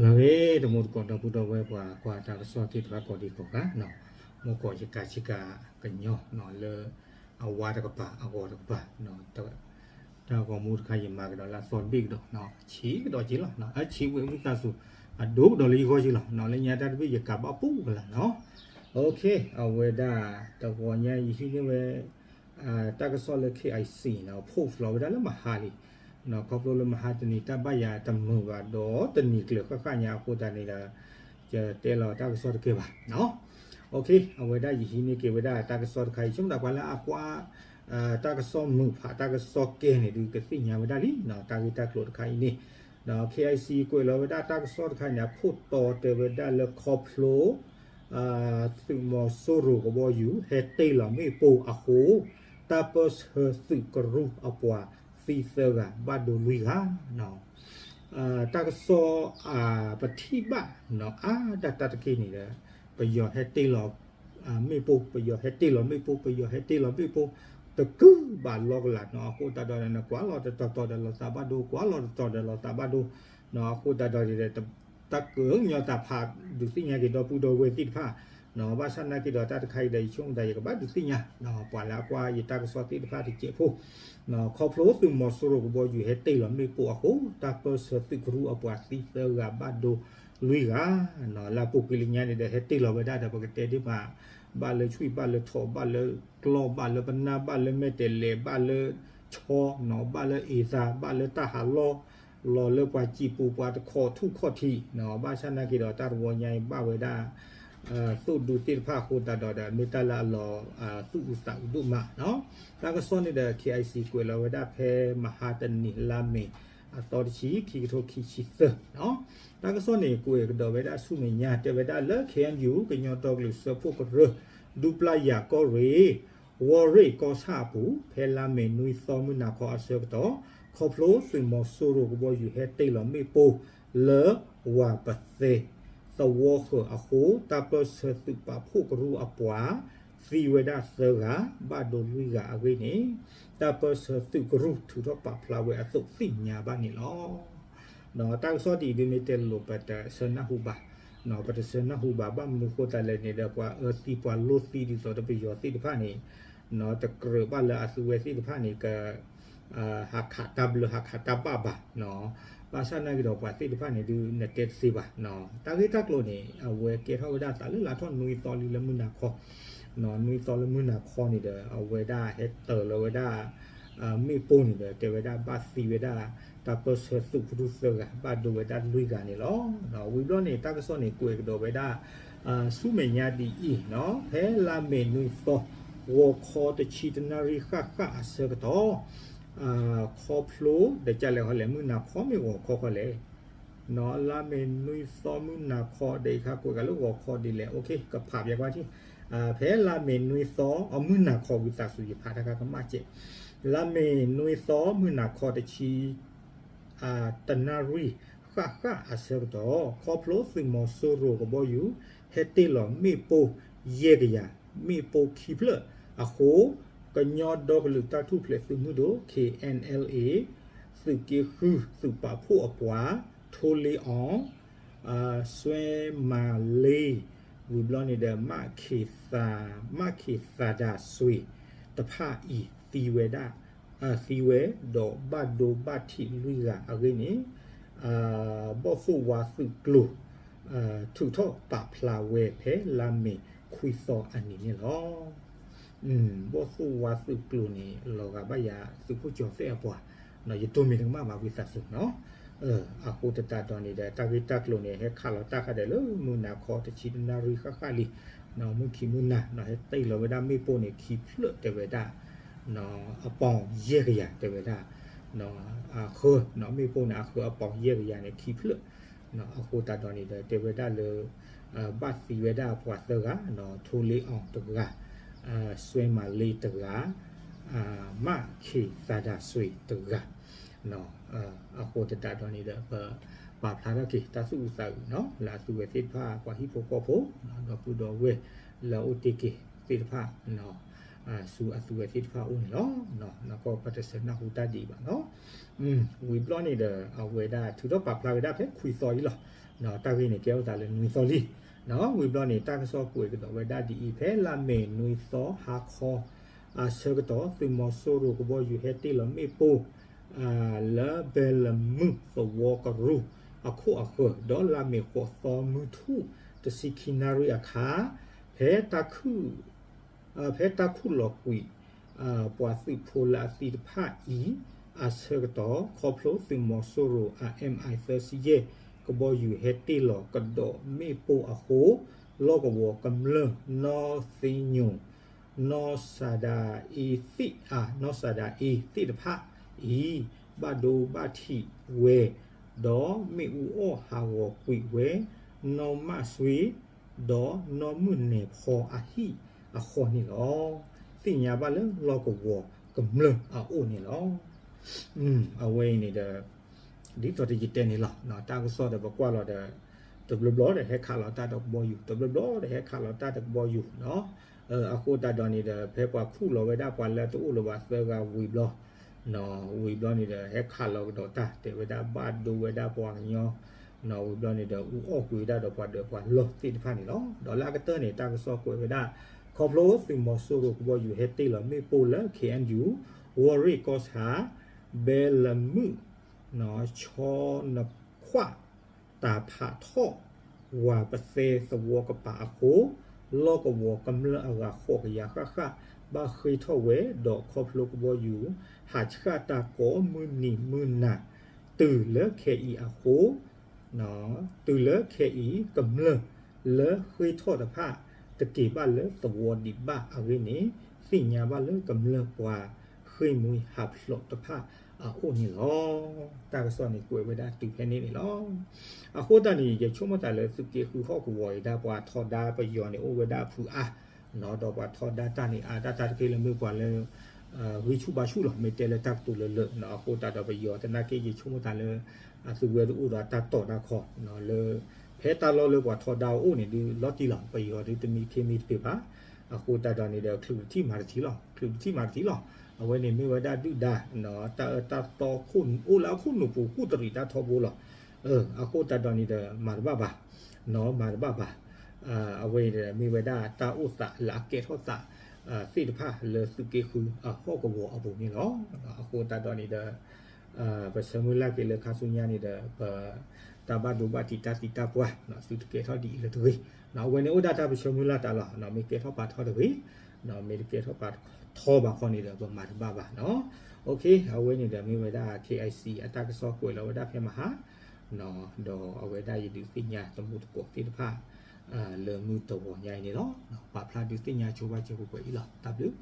လၢဂ့ၤ တမူတကိးဒီပုၢ်ဒီဝဲၢ်ပှၤကွၢ်တၢ်ကစီၣ်သ့ၣ်တဖၣ်ကိးဒံကိးဂၤ, မ့ၢ်ကီးယကးဆ့ကၤကညီလၢ အဝါတကပၤ အဂီၤတကပၤ, တၢ်ဂီၤမူတခါယမၤကဒီးလၢအသီတဘ့ၣ်ကဒီး, ဆံးကဒီးက့လီၤ, အဆံးဝဲဝံသးစူၤ အဒိကဒီးလၢယဂီၢ်က့လီၤ, လၢညါတၢ်တဘ့ၣ်ယကးဘၣ်ပူၤကလာ်နီၤ. အဝဲဒၣ်တဂီၤညါယဟံးန့ၢ်ဝဲ တၢ်ကစီၣ်လၢ KIC နီၤ post လီၤဝဲဒၣ်လၢမဟါလံ, ခီဖျိလၢမဟါတနံၤ တၢ်ဘၣ်ယၤတမုာ်ဘၣ်ဒီးတနံၤကျၢၤဃၣ်ဃၣ်ညါအဃိသတးန့ၣ်ဒီး ယတဲလီၤတၢ်ကစီၣ်တကဲဘၣ်. အဝဲဒၣ်ယဟံးန့ၢ်က့ၤဝဲဒၣ်တၢ်ကစီၣ်တခါအံၤ ဆိကမိၣ်သးပှၤလၢအကွၢ် တၢ်ကစီၣ်မုာ်ဖး တၢ်ကစီၣ်ကဲန့ၣ်ဒုး ကသ့ၣ်ညါဝဲဒၣ်လံ တၢ်ဂ့ၢ်တၢ်ကျိၤတခါအံၤန့ၣ်, KIC ကွဲးလီၤဝဲဒၣ်တၢ်ကစီၣ်တခါန့ၣ် အခိၣ်တီတဲဝဲဒၣ်လၢခီဖျိ သုးမီၤစိရိၤကဘီယူၤ ဟဲတ့ၢ်လီၤမ့ၣ်ပိၢ်အဃိ တၢ်ပၢၢ်ဆၢသုးကရူၢ်အပှၤသံသၢဂၤ ဘၣ်ဒိလွံၢ်ဂၤ. တၢ်ကစီၣ် ပထံၣ်ဘၣ်နီၤ အါဒၣ်တၢ်တက့ၢ်န့ၣ်ဒီး ပယီၤဟဲတ့ၢ်လီၤမ့ၣ်ပိၢ်, ပယီၤဟဲတ့ၢ်လီၤမ့ၣ်ပိၢ်, ပယီၤဟဲတ့ၢ်လီၤမ့ၣ်ပိၢ် တကုဘၣ်လီကလာ်နီၤ, အဃိသတးဒီး နကွၢ်လီၤတတီၤတီၤဒီးလီၤသးဘၣ်ဒိ, ကွၢ်လီၤတတီၤဒီးလီၤသးဘၣ်ဒိ, အဃိသတးဒီး တၢ်ကညီၤသးဖးဒုးသ့ၣ်ညါက့ၤဒီပုၢ်ဒီဝဲၢ်သ့ၣ်တဖၣ်, ဘၣ်ဆၣ်နာ်က့ၤဒီးတၢ်တခါအံၤဒီး ယဆိကမိၣ်သး ယကဘၣ်ဒုးသ့ၣ်ညါ ပှၤလၢအကွၢ်ယတၢ်ကစီၣ်သ့ၣ်တဖၣ်တစဲးဖိ, ခီဖျိသုးမီၤစိရိၤကဘီယူၤဟဲတ့ၢ်လီၤမ့ၣ်ပိၢ်အဃိ တၢ်ပၢၢ်ဆၢသုးကရူၢ်အပှၤသံသၢဂၤဘၣ်ဒိလွံၢ်ဂၤ, လၢအပူၤကွံာ်လၢညါန့ၣ်ဒီး ဟဲတ့ၢ်လီၤဝဲဒၣ်ဒီး ပကတဲဒ်မး ဘၣ်လၢဆွံၣ် ဘၣ်လၢထိး ဘၣ်လၢကျီၢ် ဘၣ်လၢပနၢ် ဘၣ်လၢမဲာ်တဲးလဲး ဘၣ်လၢဆီနီၤ ဘၣ်လၢအ့ၤသး ဘၣ်လၢတၢ်ဟးလီၢ် လီၤလၢပှၤစံာ်ပူၤ ပှၤတခီထူၣ်ခီၣ်ထံးနီၤ, ဘၣ်ဆၣ်နာ်က့ၤဒီးတၢ်တဝီညါအံၤ ဘၣ်ဝဲဒၣ် သိၣ်ဒူသ့ၣ်တဖၣ်အဃိသတးဒီး မ့ၢ်တၢ်လၢအလီၤသူၣ်အုးသးအုးဒိၣ်မးနီၤ. တၢ်ကစီၣ်န့ၣ်ဒီး KIC ကွဲးလီၤဝဲဒၣ်ဖဲမဟါတနံၤ လါမ့ၤ အသီတဆံ ခံကထိခံဆံသၢနီၤ. တၢ်ကစီၣ်န့ၣ် ကွဲးကဒီးဝဲဒၣ်ဆူမဲာ်ညါ တဲဝဲဒၣ်လၢ KNU ကညီဒီကလုာ်စၢဖှိၣ်ကရၢ ဒူပျၢ်ယၤကီၢ်ရ့ၣ် ဝီၢ်ရ့ၣ်ကီၢ်ဆၣ်အပူၤ ဖဲလါမ့ၤနွံသီမုၢ်နၤခီအဆၢကတီၢ် ခီဖျိသုးမီၤစိရိၤကဘီယူၤဟဲတ့ၢ်လီၤမ့ၣ်ပိၢ်လၢ ဝၤပသဲ သဝီဃၢၤအဃိ တၢ်ပၢၢ်ဆၢသုးပာ်ဖှိၣ်ကရူၢ်အပှၤ သံဝဲဒၣ်သၢဂၤ ဘၣ်ဒိလွံၢ်ဂၤအဂ့ၢ်န့ၣ် တၢ်ပၢၢ်ဆၢသုးကရူၢ်ထုးထီၣ်ပာ်ဖျါဝဲအသိးသ့ၣ်ညါဘၣ်န့ၣ်လီၤ. တၢ်ကစီၣ်ဒ်အံၤဒုးမ့ၢ်တဲလိၤလိၤ ပတဆၢနၢ်ဟူဘၣ်, ပတဆၢနၢ်ဟူဘၣ် ဘၣ်မနုၤဃိသတးလဲၣ်န့ၣ်ဒီး ပှၤအၢသံပှၤလိၢ်သံဒ်သိးဒီးပယီၤသ့ၣ်တဖၣ်န့ၣ် တကြၢးဘၣ်လၢအသုဝဲသ့ၣ်တဖၣ်န့ၣ် က ဟးခးတၢ်ဘျၢ ဟးခးတၢ်ဘၣ်ဘၣ်, ဘၣ်ဆၣ်နာ်က့ၤဒီးပှၤသ့ၣ်တဖၣ်န့ၣ်ဒုး နတဲတသ့ဘၣ်. တၢ်ဂ့ၢ်တၢ်ကျိၤန့ၣ် အဝဲကဲထီၣ်ဝဲဒၣ်သးလၢလါထီၣ်နွံသီလံလၢမုၢ်နၤခီ, နွံသီလၢမုၢ်နၤခီန့ၣ်ဒီး အဝဲဒၣ်ဟဲတ့ၢ်လီၤဝဲဒၣ် မ့ၣ်ပိၢ်န့ၣ်ဒီး တဲဝဲဒၣ်ဘၣ်သံဝဲဒၣ် တၢ်ပၢၢ်ဆၢသုးကရူၢ်သၢဂၤ ဘၣ်ဒိဝဲဒၣ်လွံၢ်ဂၤန့ၣ်လီၤ. ဝံၤဘျီန့ၣ် တၢ်ကစီၣ်န့ၣ် ကွဲးကဒီးဝဲဒၣ် ဆူမဲာ်ညါဒ်အံၤနီၤ, ဖဲလါမ့ၤနွံသီ ဂီၤခီတဆံတနၣ်ရံၣ်ဃၣ်ဃၣ်အဆၢကတီၢ် ခီဖျိဒီးကလဲၤခီလဲၣ် မုၢ်နၤခီမ့ၢ်ဂီၤခီခီလဲၣ်, လါမ့ၤနွံသီမုၢ်နၤခီဒီး ယခါကွဲးကးလၢဂီၤခီဒ်လဲၣ်, ကဖးပျဲကွၢ်ထံၣ်, ဖဲလါမ့ၤနွံသီ အမုၢ်နၤခီဝံသးစူၤ ယဖးတခါကမၣ်စဲး, လါမ့ၤနွံသီမုၢ်နၤခီတဆံ တနၣ်ရံၣ်ဃၣ်ဃၣ်အဆၢကတီၢ် ခီဖျိသုးမီၤစိရိၤကဘီယူၤ ဟဲတ့ၢ်လီၤမ့ၣ်ပိၢ်ယဲၢ်ကယၤ, မ့ၣ်ပိၢ်ခံဖျၢၣ်အဃိ ကညီဒီကလုာ်တၢ်ထူၣ်ဖျဲးသုးမုၢ်ဒိၣ် KNLA သုးက့ဃု သုးပာ်ဖှိၣ်အပှၤ ထိလ့အီၣ် စွဲမၤလ့ ဝံၤဘျီန့ၣ်ဒီး မၣ်ခ့ၤသးဒၤစွ့ၤတဖၣ်အံၤ သံဝဲဒၣ် သံဝဲဒီးဘၣ်ဒိဘၣ်ထံးလွံၢ်ဂၤအဂ့ၢ်န့ၣ် ဘီၣ်သိၣ်ဝါသုးကျိၤ ထုးထီၣ်ပာ်ဖျါဝဲဖဲလါမ့ၤခွံသီအနံၤန့ၣ်လီၤ. ဘီၣ်သိၣ်ဝါသုးကျိၤန့ၣ် လီၤဂာ်ဘၣ်ယၤသုးခိၣ်ကၠီၤသဲၣ်အပှၤ ယတိၢ်မံၤတကမၣ်ဘၣ်ဝံသးစူၤနီၤ. အဃိသတးဒီးန့ၣ်ဒီး တၢ်ဂ့ၢ်တၢ်ကျိၤန့ၣ် ဟဲခးလီၤတၢ်ခါဒီးလၢမုၢ်နၤခီတဆံတနၣ်ရံၣ်ဃၣ်ဃၣ်လံ, မုၢ်ခံမုၢ်နၤ ဟဲတ့ၢ်လီၤဝဲဒၣ်မ့ၣ်ပိၢ်န့ၣ် ခံဖျၢၣ်တဲဝဲဒၣ် အပီၢ်ယဲၢ်ကယၤတဲဝဲဒၣ် အဃၢ မ့ၣ်ပိၢ်န့ၣ် အဃၢအပီၢ်ယဲၢ်ကယၤန့ၣ် ခံဖျၢၣ် အဃိသတးဒီးန့ၣ်ဒီး တဲဝဲဒၣ်လၢ ဘၣ်သံဝဲဒၣ်ပှၤသၢဂၤ, ထိလ့အီၣ်တဂၤ, စွဲမၤလ့တဂၤ, မၣ်ခ့ၤသးဒၤစွ့ၤတဂၤ, အဃိသတးဒီးန့ၣ်ဒီး ပပာ်ဖျါထီၣ်က့ၤ တၢ်သူၣ်အုးသးအုးနီၤ လၢအသုဝဲသ့ၣ်တဖၣ် ပှၤဟံၣ်ဖိဃီဖိ ဒီပုၢ်ဒီဝဲၢ်လၢအအိၣ်တ့ၢ်က့ၤသ့ၣ်တဖၣ် ဆူအသုဝဲသ့ၣ်တဖၣ်အအိၣ်န့ၣ်လီၤ. ကီးပတဆၢနၢ်ဟူတၢ်ဒ်အံၤဘၣ်နီၤ. ဝံၤဘျီန့ၣ်ဒီး အဝဲဒၣ်ထုးထီၣ်ပာ်ဖျါဝဲဒၣ်ဖဲခွံသီအံၤလီၤ. တၢ်ဂ့ၢ်န့ၣ်ကဲထီၣ်သးလၢနွံသီလံ. ဝံၤဘျီန့ၣ် တၢ်ကစီၣ်ကွဲးကဒီးဝဲဒၣ်ဒ်အံၤ, ဖဲလါမ့ၤနွံသီဟါခီ အဆၢကတီၢ် သုးမီၤစိရိၤကဘီယူၤဟဲတ့ၢ်လီၤမ့ၣ်ပိၢ် လၢဘဲလမုၢ်သဝီကရူၢ်အခိၣ်အဃၢၤ, ဒီးလါမ့ၤဃိးသီမုၢ်ထူၣ်တဆံခံနၣ်ရံၣ်အခါ, ဖဲ ဖဲတၢ်ခူၣ်လီၤကွံာ် ပှၤသုးဖိလၢအသံတဖၣ်အံၤ အဆၢကတီၢ် ခီဖျိသုးမီၤစိရိၤအ MI သၢဆံယဲၢ် ကဘီယူၤဟဲတ့ၢ်လီၤကဒီးမ့ၣ်ပိၢ်အဃိ, လီၢ်ကဝီၤကမျၢၢ် နီၢ်သ့ညိၣ် နီၢ်စၤဒၤအ့သ့ၣ် နီၢ်စၤဒၤအ့သ့ၣ်တဖၣ်အံၤ ဘၣ်ဒိဘၣ်ထံးဝဲ, ဒီးမ့ၣ်အူအီၣ်ဟးဂီၤကွံာ်ဝဲ နီၢ်မၢ်စွ့ ဒီးနီၢ်မုၢ်နဲၤဖီအဟံၣ်အဃီန့ၣ်လီၤ. သ့ၣ်ညါဘၣ်လၢလီၢ်ကဝီၤကမျၢၢ်အအိၣ်န့ၣ်လီၤ. အဝဲအံၤန့ၣ်ဒီး ဒ်သိးယတဲန့ၣ်လီၤ, တၢ်ကစီၣ်ဒီးပကွၢ်လီၤဒီး တဘျီဘျီဒီးဟဲခးလီၤတၢ်ဒီးကဘီယူၤ, တဘျီဘျီဒီးဟဲခးလီၤတၢ်ဒီးကဘီယူၤနီၤ. အဃိသတးဒီးန့ၣ်ဒီး ဖဲပှၤခူၣ်လီၤဝဲဒၣ်ပှၤလၢတအိၣ်လၢၤဘၣ်သၢဂၤဝံၤဘျီ, ဝံၤဘျီန့ၣ်ဒီး ဟဲခးလီၤကဒီးတၢ် တဲဝဲဒၣ်ဘၣ်ဒိဝဲဒၣ်ပှၤကညီ, ဝံၤဘျီန့ၣ်ဒီး အူအီၣ်ကွံာ်ဝဲဒၣ်ဒီးပှၤဒၢးပှၤလီၢ်သ့ၣ်တဖၣ်န့ၣ်လီၤ. ဒီးလၢအကတၢၢ်န့ၣ် တၢ်ကစီၣ်ကွဲးဝဲဒၣ် ခီဖျိသုးမီၤစိရိၤကဘီယူၤဟဲတ့ၢ်လီၤမ့ၣ်ပိၢ်လၢ ခ့ၣ်အဲၣ်ယူၣ် ဝီၢ်ရ့ၣ်ကီၢ်ဆၣ် ဘဲလမုၢ် ဆီနခွၣ် တၤဖးထီၣ် ဝၤပသဲသဝီကပၤအဃိ, လီၢ်ကဝီၤကမျၢၢ်အဂၤဃိးကယၤဃၣ်ဃၣ် ဘၣ်ဃ့ၢ်ထီၣ်ဝဲ ဒီးခီဖျိကဘီယူၤ ဟးဆှၣ်တၢ်ကိးမုၢ်နံၤမုၢ်နၤ တုၤလၢခဲအံၤအဃိ, တုၤလၢခဲအံၤ ကမျၢၢ်လၢဃ့ၢ်ထီၣ်တဖၣ် တက့ၤဘၣ်လၢသဝီဒံးဘၣ်အဂ့ၢ်န့ၣ် သ့ၣ်ညါဘၣ်လၢကမျၢၢ်ပှၤဃ့ၢ်မှံဟးဖျိးတဖၣ်အအိၣ်န့ၣ်လီၤ. တၢ်ကစီၣ်န့ၣ်ကွဲးဝဲဒၣ်တုၤဖဲန့ၣ်န့ၣ်လီၤ. အဃိသတးန့ၣ် ယဆိကမိၣ်သးလၢသုးက့ဃုဟီၣ်ကဝီၤအံၤဒၣ်ပှၤထီဒါပယီၤန့ၣ်အိၣ်ဝဲဒၣ်ဖုးအါ, ဒီးပှၤထီဒါတၢ်န့ၣ်အါတၢ်တၢ်တက့ၢ်လၢမ့ၢ်ပှၤလၢ ဂံၢ်ဆူၣ်ဘါဆူၣ်လီၤ. မ့ၢ်တဲလၢတၢ်ကတိၤလၢလၢာ် အဃိသတးဒီးပယီၤသနာ်က့ ယဆိကမိၣ်သးလၢ အသုးဝဲတအိၣ်ဒီးတၢ်တီၤတၢ်ခီ လၢ ဖဲတၢ်လီၢ်လၢပှၤထီဒါအအိၣ်န့ၣ်ဒုးလီၤတံၢ်လီၤ. ပယီၤဒုးတမံခ့မံတပ့ၤဘၣ်. အဃိသတးဒီးန့ၣ်ဒီး ချုးတထံၣ်မၤတထံၣ်လီၤ, ချုးတထံၣ်မၤတထံၣ်လီၤ. အဝဲန့ၣ်မ့ၢ်ဝဲဒၣ်ဒုၣ်ဒါ တၢ်အၢတၢ်သီအိၣ်လၢအခိၣ်နူာ်ပူၤ ကူၣ်တရံးတၢ်ထီဘိလီၤ. အဃိသတးဒီးန့ၣ်ဒီး မၤတဘၣ်ဘၣ်, မၤတဘၣ်ဘၣ်. အဝဲအံၤဒီးမ့ၢ်ဝဲဒၣ်တၢ်အိၣ်သးလၢအကဲထီၣ်သးသ့ၣ်တဖၣ်လၢသုးက့ဃုအဟီၣ်ကဝီၤအပူၤန့ၣ်လီၤ. အဃိသတးဒီးန့ၣ်ဒီး ပဆၢမုၢ်လၢ်က့ၤလၢခါဆူညါန့ၣ်ဒီး ပတၢ်ဘၣ်ဒိဘၣ်ထံးတၢ်သံတၢ်ပှၢ် သုတကဲထီၣ်ဒ်အံၤလၢတဂ့ၤ. အဝဲန့ၣ်အိၣ်ဒၣ်တၢ်ပဆၢမုၢ်လၢ်တၢ်လီၤ. မ့ၢ်ကဲထီၣ်ပာ်ထီၣ်တဂ့ၤ, မ့ၢ်တကဲထီၣ်ပာ်ထီၣ်ဘၣ်ခီန့ၣ်ဒီး ပမၤတဘၣ်ဘၣ်နီၤ. အဝဲန့ၣ်ဒီးမ့ၢ်ဝဲဒၣ် KIC အတၢ်ကစီၣ်ကွဲးလီၤဝဲဒၣ်ဖဲမဟါ ဒီးအဝဲဒၣ်ယဒုးသ့ၣ်ညါတမူတကိးသ့ၣ်တဖၣ် လၢမုၢ်တဂီၤညါအံၤန့ၣ်လီၤ. ပာ်ဖျါဒုးသ့ၣ်ညါဆိဘၣ်စၢၤပှဲၤပှဲၤအံၤလီၤ. တၢ်ဘျုး